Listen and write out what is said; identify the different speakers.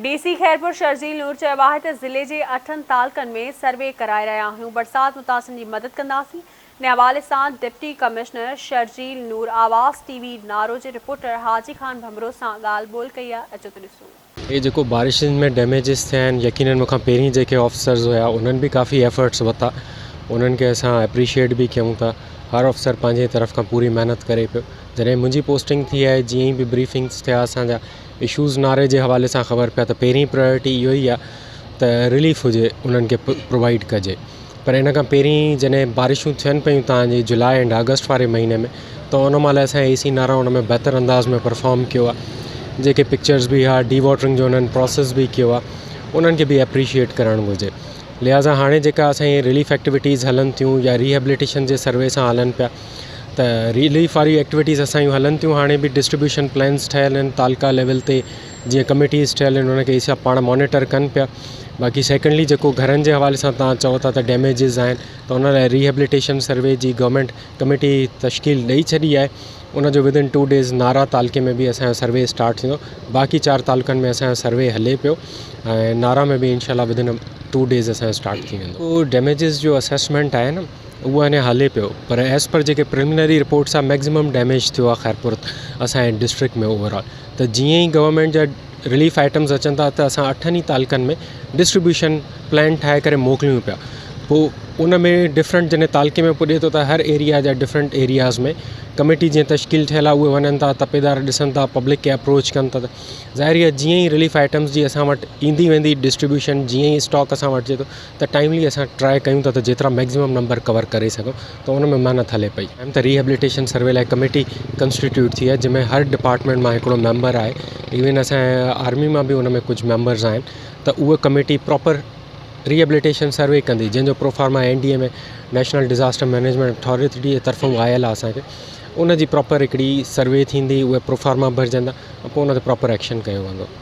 Speaker 1: D C Khairpur Sharjeel نور چيو آهي ته ضلعي جي اٺن تعلقن ۾ سروي ڪرائي رهيا آهيون، برسات متاثرن جي مدد ڪنداسين. ان حوالي سان deputy commissioner Sharjeel Noor Awaz T V Naro جي رپورٽر حاجي خان ڀنڀرو سان ڳالهه ٻولهه ڪئي آهي، اچو ته ڏسون.
Speaker 2: هي جيڪو بارشن ۾ ڊيميجز ٿيا آهن يقينن مون کان پهرين جيڪي آفيسرز هيا انهن به ڪافي ايفرٽس ورتا انهن کي اسان اپريشيئيٽ به ڪيون ٿا هر آفيسر پنهنجي طرف کان پوري محنت ڪري پيو جڏهن منهنجي پوسٽنگ ٿي آهي جيئن ئي به بريفنگس ٿيا اسان جا اشوز نعري جي حوالي سان خبر پيا ته پهرين پرائرٽي اهو ئي آهي ته رليف هجي انهن کي پرووائيڊ ڪجي پر ان کان پهرين جڏهن بارشون ٿين پيون تان جي جولاء اينڊ آگسٽ واري مهيني ۾ ته ان مهل اسان اي سي نعرا ان ۾ بهتر انداز ۾ پرفارم ڪيو آهي جيڪي پڪچرز به هئا ڊي واٽرنگ جو انهن پروسيس به ڪيو آهي انهن کي به اپريشيئيٽ ڪرڻ گهرجي لهٰذا هاڻي جيڪا اسان جي رليف ايڪٽيوٽيز هلن ٿيون يا ريهيبليٽيشن جي سروي سان هلن پيا ته رليف واري ايڪٽيوٽيز اسان جون هلن ٿيون هاڻي به ڊسٽريبيوشن پلانس ٺهيل آهن تعلقا ليول تي جيئن ڪميٽيز ٺهيل آهن ان کي سڀ پاڻ مانيٽر ڪن پيا باقي سيڪنڊلي جيڪو گهرن جي حوالي سان توهان چئو ٿا ته ڊيميجز آهن ته ان لاء ريهيبليٽيشن سروي جي گورنمينٽ ڪميٽي تشڪيل ڏئي ڇڏي آهي ان جو ود ان ٽو ڊيز نارا تعلقي ۾ به اسان جو سروي اسٽارٽ ٿيندو باقي چار تعلقن ۾ اسان جو سروي هلي پيو ۽ نارا ۾ به انشاء الله ود ان ٽو ڊيز اسان جو اسٽارٽ ٿي ويندو ڊيميجز جو اسيسمينٽ آهي نه اهو اڃا هلي پيو پر ايز پر جيڪي پريلمنري رپورٽس آهي ميڪزيمم ڊيميج ٿيو آهي خيرپور اسان جي ڊسٽرڪٽ ۾ اوور آل ته جيئن ئي گورنمينٽ جا رليف آئٽمز اچن ٿا ته اسان اٺن ئي تعلقن ۾ ڊسٽريبيوشن پلان ٺاهي ڪري موڪليون پيا پوء ان ۾ ڊفرنٽ جڏهن تعلقي ۾ پڄي ٿو ته هر ايريا جا ڊفرنٽ ايرياز ۾ ڪميٽي جيئن تشڪيل ٿيل آهي اهي وڃن ٿا تپيدار ڏسن ٿا پبلڪ کي اپروچ ڪن ٿا ته ظاهر آهي جيئن ئي رليف آئٽمز جي اسان وٽ ايندي ويندي ڊسٽريبيوشن جيئن ئي اسٽاڪ اسان وٽ اچي ٿو ته ٽائملي اسان ٽرائي ڪيون ٿا ته جيترا ميڪزيمم نمبر ڪور ڪري سگهون ته ان ۾ محنت هلي پئي. ٽائيم ته ريهيبليٽيشن سروي لاء ڪميٽي ڪنسٽيٽيوٽ ٿي آهي جنهن ۾ هر ڊپارٽمينٽ مان هڪڙو ميمبر آهي ايون اسان جي آرمي مان به ان ۾ ڪجهه ميمبرز آهن ته اهي ڪميٽي پراپر ريهيبليٽيشن سروي ڪندي جنهن جو proforma N D M A national disaster management authority جي طرفون آيل آهي اسان کي ان جي پراپر هڪڙي سروي ٿيندي اهي پروفارما ڀرجندا پوء ان تي پراپر ايڪشن ڪيو ويندو.